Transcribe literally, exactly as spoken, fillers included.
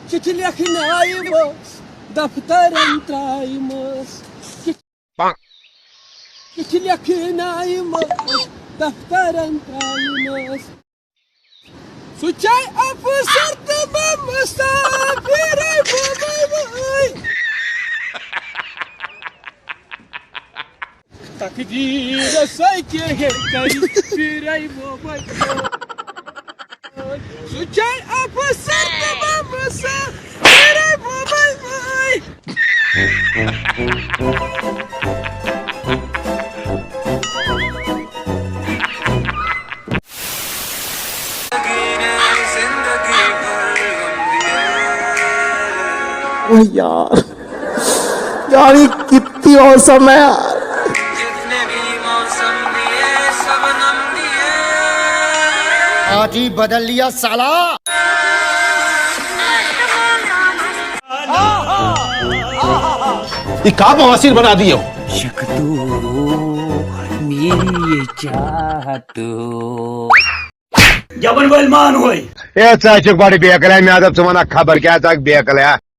چِٹھِ لیکھناوِمَس، دفترن ترٛاوِمَس۔ چِٹھِ لیکھناوِمَس، دفترن ترٛاوِمَس۔ سُہ چھے افسر تہٕ بہٕ مسافرے بوبے وٲے۔ تقدیٖرس سۭتۍ کیٛاہ ہیٚکہِ کٔرِتھ، پھِرے بوبے۔ سُہ چھے افسر تہٕ بہٕ مسافرے بوبے وٲے۔ اوہ یار، یار، یہ کتنی اوسم ہے یار۔ پارٹی بدل لیا سالا۔ یہ کیا بواسیر بنا دیے ہو؟ یک تو میری یہ چاہت۔ گٮ۪وَن وٲلۍ مان ہوے۔ اے، ژٕ ہا چھُکھ بڑٕ بیقل، ہے، مےٚ ہا دوٚپ ژٕ وَنکھ خبر کیٛاہ، ژٕ ہا چھُکھ بیقل، ہے۔